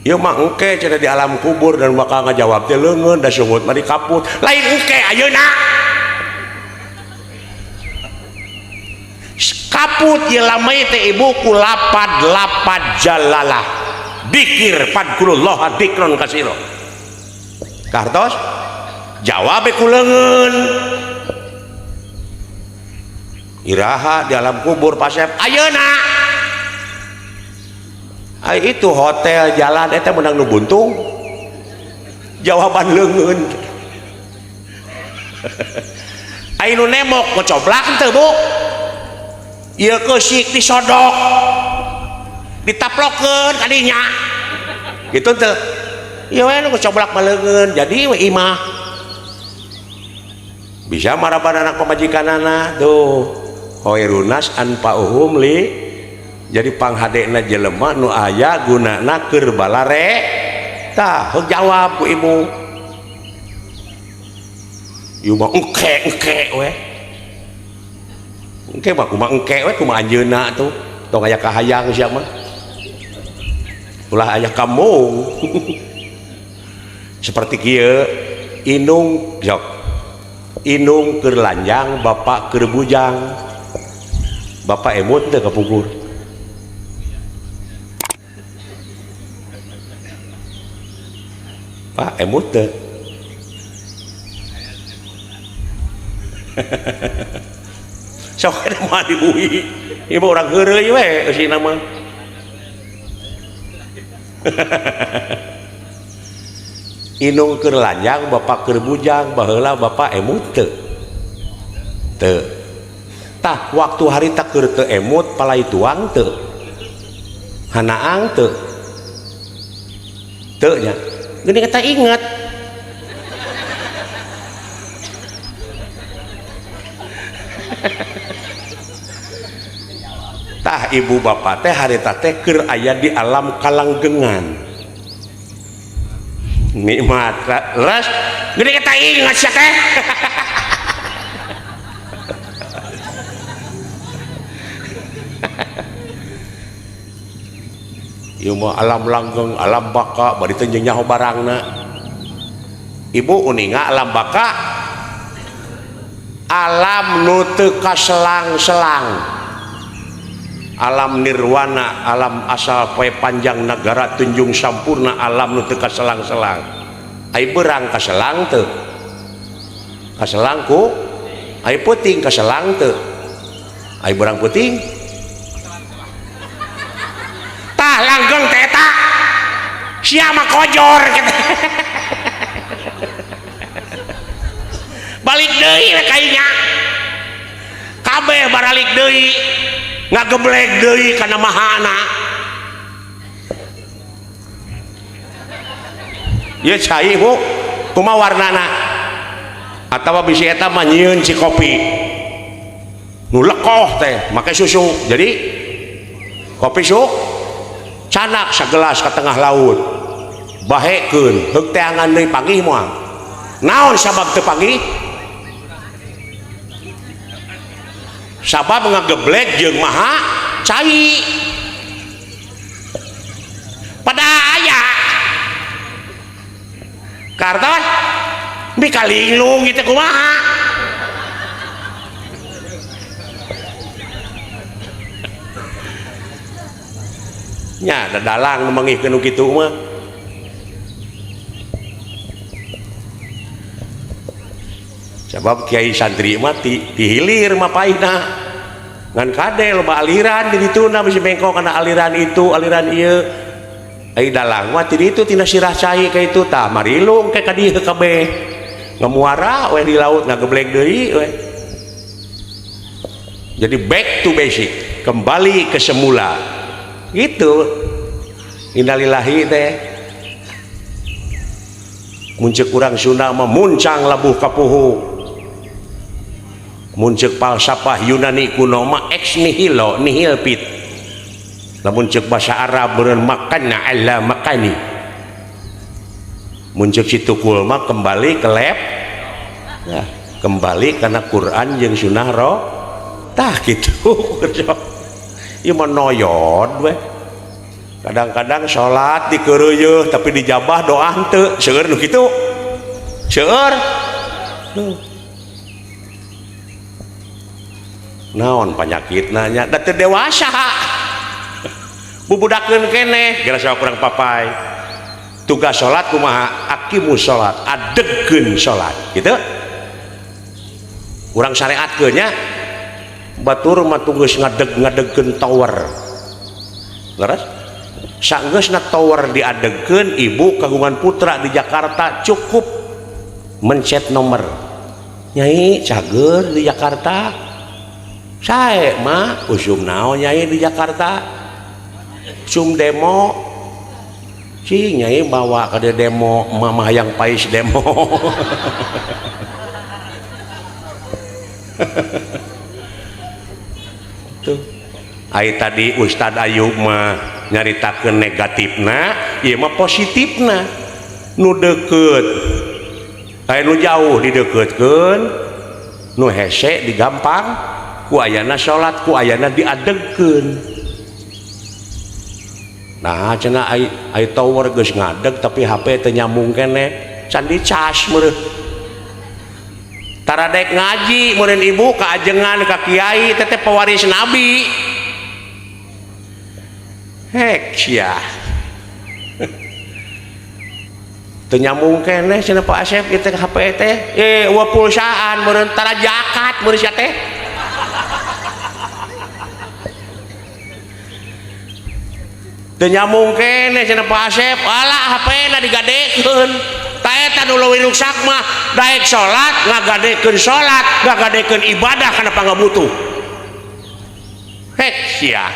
Ieu mah engke cenah di alam kubur dan bakal ngajawab teh leungeun da sungut mah dikaput. Lain engke ayeuna. Kaput ieu lamai teh ibu ku lapad-lapad jalalah. Dikir fadkurullah dikron kasiro. Kartos jawab ku leungeun. Iraha di alam kubur pasep ayeuna. Ai itu hotel jalan eta menang nu buntung. Jawaban leungeun. Ai nu nembok ngocoblak teu Bu? Ieu keusik disodok. Ditaplokeun kadinya. Gitu teu. Ieu we nu ngocoblak mah leungeun jadi we imah. Bisa maraban anak pamajikanana tuh. Khairunas anfa'uhum li. Jadi panghadena jelema nu aya gunana keur balare. Tah, heug jawab ku ibu. Ieu mah engke we. Engke mah kumaha engke we kumaha anjeunna tuh. Tong aya kahayang sia mah. Ulah aya kamu. Seperti kieu inung jok. Inung keur lanjang, bapak keur bujang. Bapak emut teu kapungkur. Pak emut teu. Sok eta mah dibui. Ieu mah urang heureuy we eusina mah. Inung keur lanjang, bapak keur bujang, baheula bapak emut teu. Teu. Tah waktu harita keur teu emut palai tuang teu. Hanaang teu. Teu nya. Geuning eta inget. Tah ibu bapak teh harita teh keur aya di alam kalanggengan. Nikmat leres geuning eta inget sia teh. Ieu mah alam langgeng, alam baka, bari teh jeung nyaho barangna. Ibu uninga alam baka alam nu teu kaselang-selang. Alam nirwana, alam asal poe panjang nagara tunjung sampurna, alam nu teu kaselang-selang. Ai beurang kaselang teu? Kaselang ku? Ai peuting kaselang teu? Ai beurang peuting? Tah langgeng teh eta. Sia mah kojor kitu. Balik deui we ka inya. Kabeh baralik deui. Ngageblek deui kana mahana. Ieu cai Bu, kumaha warnana? Atawa bisi eta mah nyieun ci kopi. Nu lekoh teh make susu. Jadi kopi su canak sagelas ka tengah laut. Bahekeun, heug teangan deui panggih moal. Naon sabab teu panggih? Sabab ngageblek jeung maha cai. Pada aya kartos mikalinglung gitu kumaha. Nya dadalang mangihkeun nu kitu mah. Sebab kiai santri mah dihilir mah paihna. Ngan kade loba aliran di ditu na bisi bengkok kana aliran itu, aliran ieu. Ai dalang mah ti ditu tina sirah cai ka itu tah marilung ke ka dieu kabeh. Ngamuara we di laut ngageblek deui we. Jadi back to basic, kembali ke semula. Gitu. Innalillahi teh. Mun ceuk urang Sunda mah muncang labuh kapuhu. Mun ceuk falsafah Yunani kuno mah ex nihilo nihil fit. Lamun ceuk bahasa Arab beureun makanna alla makani. Mun ceuk si tukul mah kembali ke lab. Nah, kembali karena Quran jeung sunah ro. Tah kitu. Ieu mah noyod we. Kadang-kadang salat dikeureuyeun tapi dijabah doa henteu. Seueur nu kitu. Seueur. Duh. Naon panyakitna nya da teu dewasa. Bubudakeun keneh geura saha kurang papai. Tugas salat kumaha? Aqimus salat, adegkeun salat, gitu. Urang syariatkeun nya. Batur mah tunggeus ngadeg-ngadegkeun tower. Leres? Sanggeusna tower diadegkeun, ibu kagungan putra di Jakarta cukup mencet nomor. Nyai cager di Jakarta. Sae mah usum naon nyai di Jakarta? Usum demo. Cing nyai bawa ka demo mama hayang pais demo. Tuh. Ai tadi Ustad Ayub mah nyaritakeun negatifna, ieu mah positifna. Nu deukeut aya nu jauh dideukeutkeun, nu hese digampang, ku ayana salat, ku ayana diadegkeun. Nah cenah ai tower geus ngadeg tapi HP teu nyambung keneh, can dicas meureun. Taradek ngaji meureun ibu ka ajengan ka kiai teh pewaris nabi. Hek sia. Teu nyambung keneh cenah Pak Asep ieu teh HP teh. Eueuh pulsaan meureun tara jakat meureun sia teh. Teu nyambung keneh cenah Pak Asep, alah HP-na digadekeun. Ta eta nu leuwih ruksak mah daek salat ngagadekeun salat, ngagadekeun ibadah kana pangabutuh. Hek sia.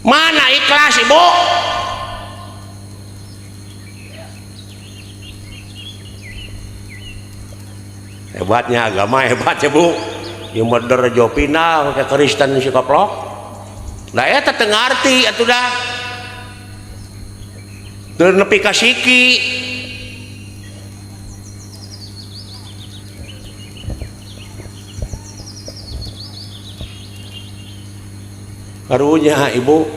Mana ikhlas ibu? Hebatnya agama, hebat ya bu. Yang meder jo pindah ke Kristen si koplok. Lah eta teu ngarti atuh dah. Teu nepi ka siki. Karunya ibu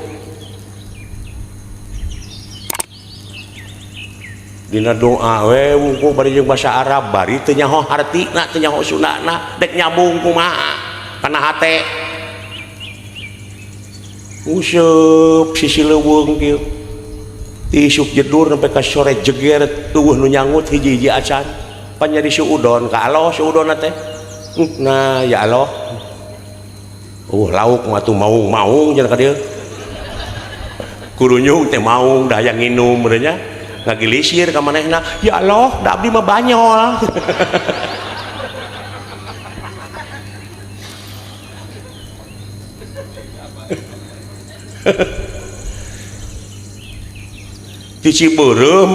dina doa we wungkul bari jeung basa Arab bari teu nyaho hartina teu nyaho sunahna dek nyambung kumaha kana hate useup sisi leuweung kieu ti isuk jedur sampai ka sore jeger eueuh nu nyangut hiji-hiji acan pan jadi suudon ka Allah suudonna teh nah ya Allah. Lauk mah tuh maung-maung cenah ka dieu. Kurunyung teh maung da hayang nginum meureun nya. Ngagilisir ka manehna, ya Allah, da abdi mah banyol. Ti Cibeureum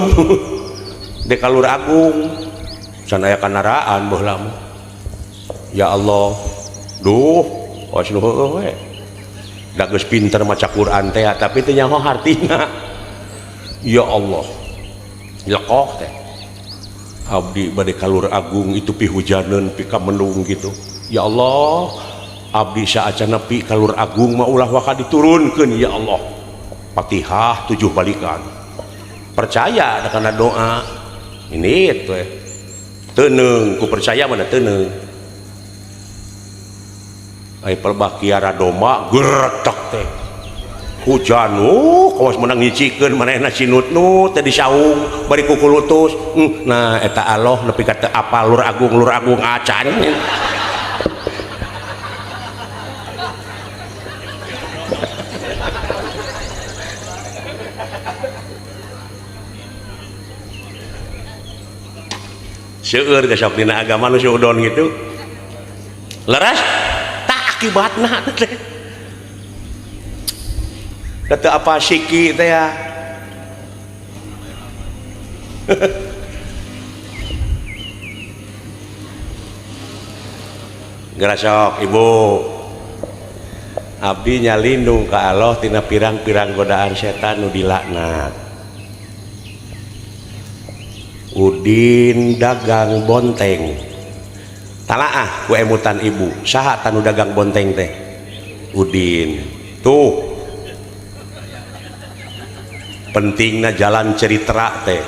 de ka Lur Agung can aya kanaraan baheula mah. Ya Allah, duh oh nu heueuh we. Da geus pinter maca Quran teh tapi teu nyaho hartina. Ya Allah. Lekoh teh. Abdi bade ka Lur Agung itu pihujaneun pi ka mendung gitu. Ya Allah, abdi saacana pi ka Lur Agung mah ulah waka diturunkeun ya Allah. Fatihah 7 balikan. Percaya da kana doa. Ini teh. Teuneung ku percaya mana teuneung. Ai pelbah kiara domba geretek teh hujan kawas menang nyicikeun manehna sinutnut teh disaung bari kukulutus nah eta Allah nepi ka teu apal Lur Agung acan. Seueur geus sok dina agama nu suudon gitu leres akibatna teh teu apa siki teh ya. Gerasok ibu abdi nyalindung ka Allah tina pirang-pirang godaan setan nu dilaknat. Udin dagang bonteng talaah ku emutan ibu saha tanu dagang bonteng teh Udin tuh pentingna jalan cerita teh.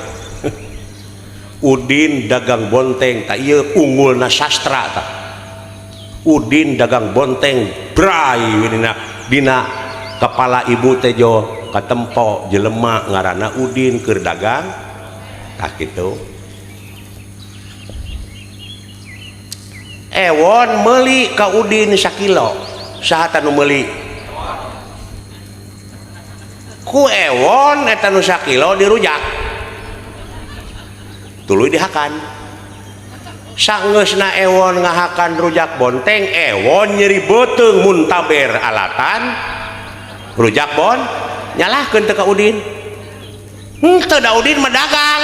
Udin dagang bonteng tak ieu unggulna sastra tah. Udin dagang bonteng bray dina kepala ibu teh jo katempo jelema ngaranna Udin keur dagang tah kitu. Ewon meuli ka Udin sakilo saha tanu meuli ku Ewon eta nu sakilo dirujak. Tuluy dihakan. Sanggeusna ewon ngahakan rujak bonteng, ewon nyeri beuteung muntaber alatan rujak bon nyalahkeun teu ka Udin. Henteu da Udin mah dagang.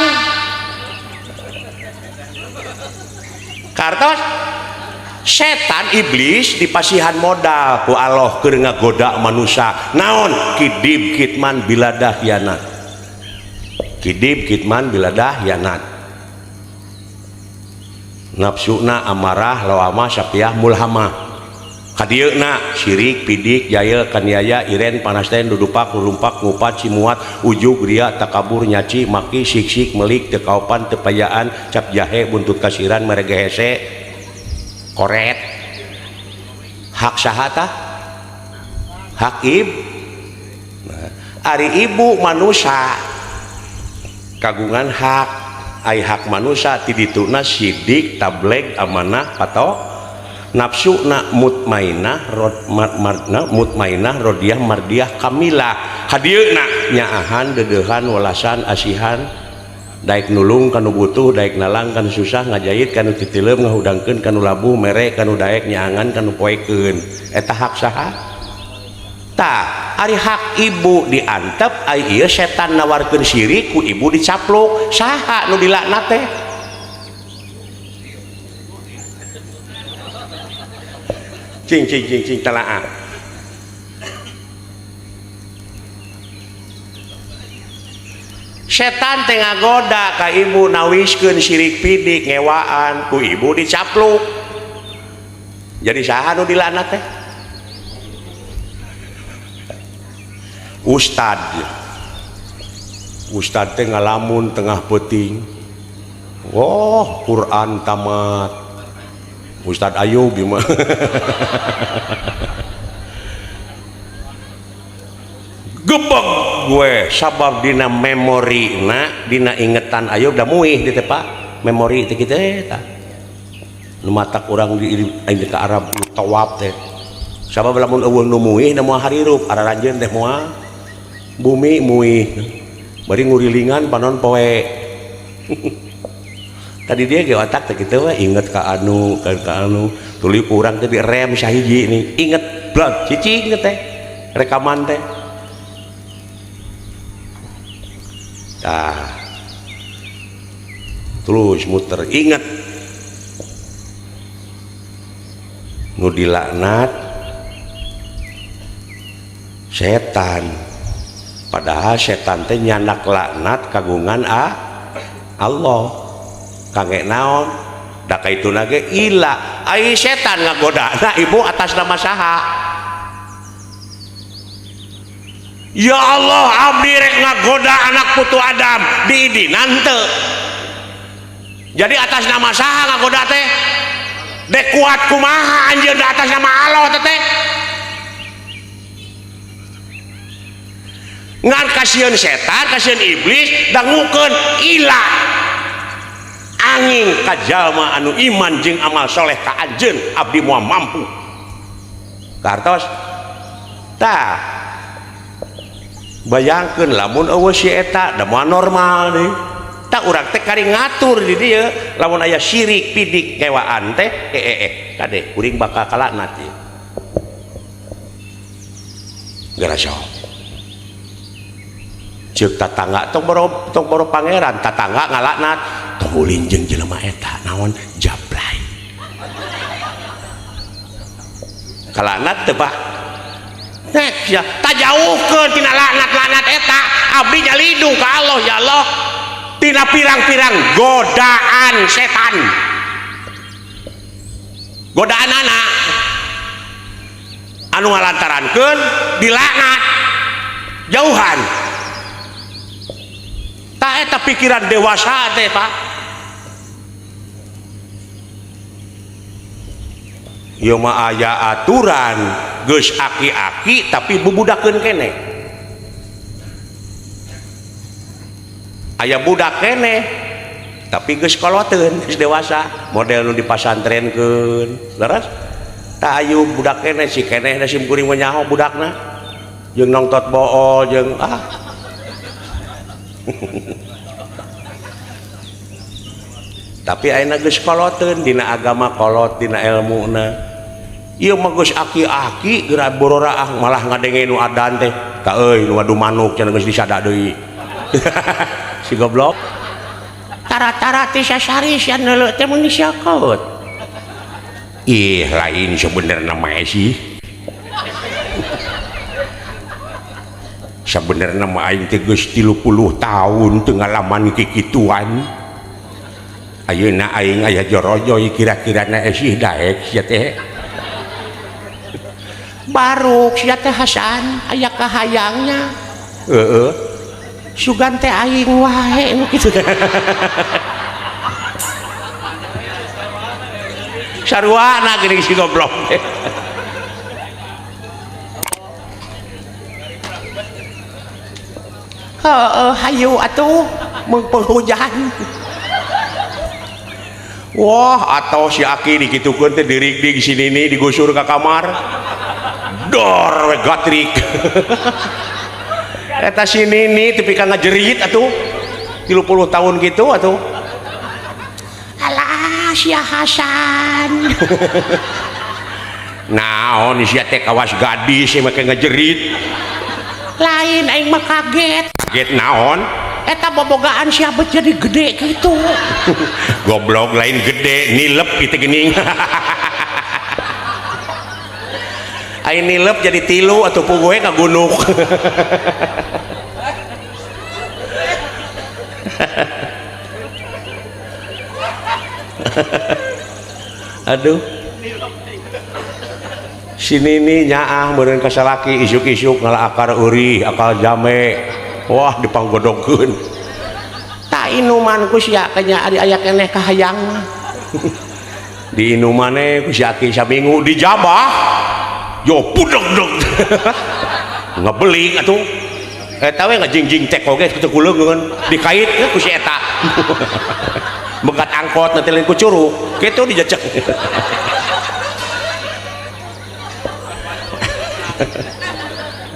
Kartos setan iblis dipasihan modal ku Allah keur ngagoda manusia. Naon? Kidib kitman biladah hianat. Kidib kitman biladah hianat. Nafsuna amarah lawamah sapiah mulhamah. Kadieuna sirik pidik jahil kaniaya iren panasten dudupak lulumpak ngupat simuat ujug ria takabur nyaci maki siksik melik teu kaopan teu payaan cap jahe buntut kasiran merege hese koret. Hak saha tah? Hak ib. Nah, ari ibu manusia kagungan hak, ai hak manusia ti dituna sidik tableg amanah pato nafsu na mutmainah rod marna mutmainah rodiah mardiah kamilah. Hadieuna nyaahan deudeuhan welasan asihan daek nulung kanu butuh daek nalang kanu susah ngajahit kanu titileum ngahudangkeun kanu labuh mere kanu daek nyaangan kanu poekeun. Eta hak saha? Tah ari hak ibu diantep, ai ieu setan nawarkeun sirik ku ibu dicaplok. Saha nu dilaknat teh? Cing cing cing cing telaah. Setan teh ngagoda ka ibu nawiskeun sirik pidik ngewaan ku ibu dicapluk. Jadi saha nu dilaknat teh? Ustad. Ustad teh ngalamun tengah peuting. Oh, Quran tamat. Ustad Ayub gimana? Gebeg gue sabab dina memori na dina ingetan Ayub da muih di teh Pak. Memori teh kitu eta. Nu matak urang di ka Arab tawaf teh. Sabab lamun eueuh nu muih na moal harirup araranjeun teh moal bumi muih. Bari ngurilingan panon poe. Tadi dia ge otak teh kitu we inget ka anu ka anu tuluy ku urang teh direm sahiji nih inget blot cicing teh rekaman teh. Tah terus muter inget nu dilaknat setan. Padahal setan teh nyandak laknat kagungan Allah. Kangge naon? Da kaituna ge ila ai setan ngagodana ibu atas nama saha? Ya Allah abdi rek ngagoda anak putu Adam diidinan teu. Jadi atas nama saha ngagoda teh? Dek kuat kumaha anjeun da atas nama Allah teh? Ngan kasieun setan, kasieun iblis dangukeun ila angin ka jalma anu iman jeung amal soleh ka anjeun abdi moal mampu. Kartos tah bayangkeun lamun eueuh si eta da moal normal deui. Tah urang teh kari ngatur di dieu lamun aya syirik pidik ngewaan teh kade kuring bakal kalaknat ieu. Geura sok. Ceuk tatangga tong boro pangeran tatangga ngalaknat tong ulin jeung jelema eta naon jablay. Kalaknat teu Pak? Nek ya tajauhkeun tina laknat-laknat eta abdi nyalindung ka Allah ya Allah tina pirang-pirang godaan setan. Godaan anak anu ngalantarankeun dilaknat jauhan. Tah eta pikiran dewasa teh Pak. Ieu mah aya aturan geus aki-aki tapi bubudakeun keneh. Aya budak keneh tapi geus koloteun, geus dewasa, model nu dipasantrenkeun. Leres? Tah ayu budak keneh si keneh da sim kuring mah nyaho budakna. Jeung nongtot bool jeung ah. Tapi ayeuna geus koloteun dina agama kolot dina elmuna. Ieu mah geus aki-aki geura bororaah malah ngadenge nu adan teh. Ka euy nu adu manuk cenah geus disada deui. Si goblok. Tara-tara teh sasari sia neuleuh teh mun siakot. Ih, lain sebenarnya mah sih. Sebenarnya mah aing teh geus 30 tahun teu ngalaman kikituan. Ayeuna aing aya jorojoy kira-kirana esih daek sia teh. Baruk sia teh Hasan aya kahayangnya. Heeh. Sugan teh aing wae nu kitu. Sarwana geuning si goblok teh. Heeh, hayu atuh mung penghujan. Wah, atau si aki dikitukeun teh dirig-dig si nini digusur ka kamar. Dor we gatrik. Eta si nini tepi ka ngajerit atuh. 30 tahun gitu atuh. Alah sia Hasan. Naon sia teh kawas gadis make ngajerit. Lain aing mah kaget. Kaget naon? Eta bobogaan sia bet jadi gede gitu. Goblok lain gede, nilep gitu geuning. Aing nilep jadi tilu atau puguhe ka gunung. Aduh. Si nini nyaah meureun ka salaki isuk-isuk ngala akar eurih, akal jame. Wah dipanggodogkeun. Tak inuman ku sia kanya ari aya keneh kahayang mah. Diinumane ku si aki saminggu dijabah. Yo pudeg-deg. Ngebelik atuh. Eta we ngajingjing tek oge teu kuleungeun, dikait ku si eta. Megat angkot nanti lain ku curug, kitu dijecek.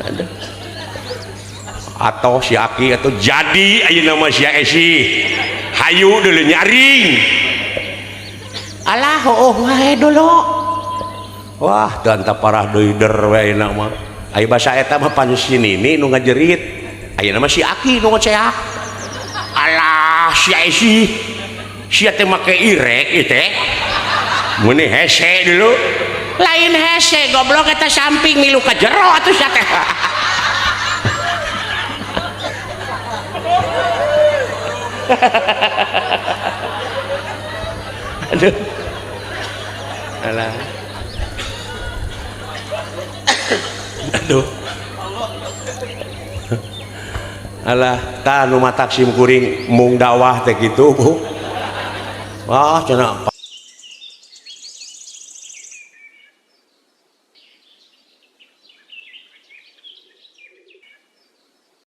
Aduh. Atau si aki atau jadi ayeuna mah sia esi hayu dulu nyaring. Alah heueuh wae dulu. Wah teu parah deui der we ayeuna mah. Aya basa eta mah pan si nini nu ngajerit. Ayeuna mah si aki nu ngoceak. Alah sia esi sia teh make irek ieu teh. Meuni hese dulu. Lain hese goblok eta samping milu ka jero atuh sia teh. Aduh. Alah. Aduh. Alah, tah nu matak sim kuring mung dakwah teh kitu, Bu. Wah, cenah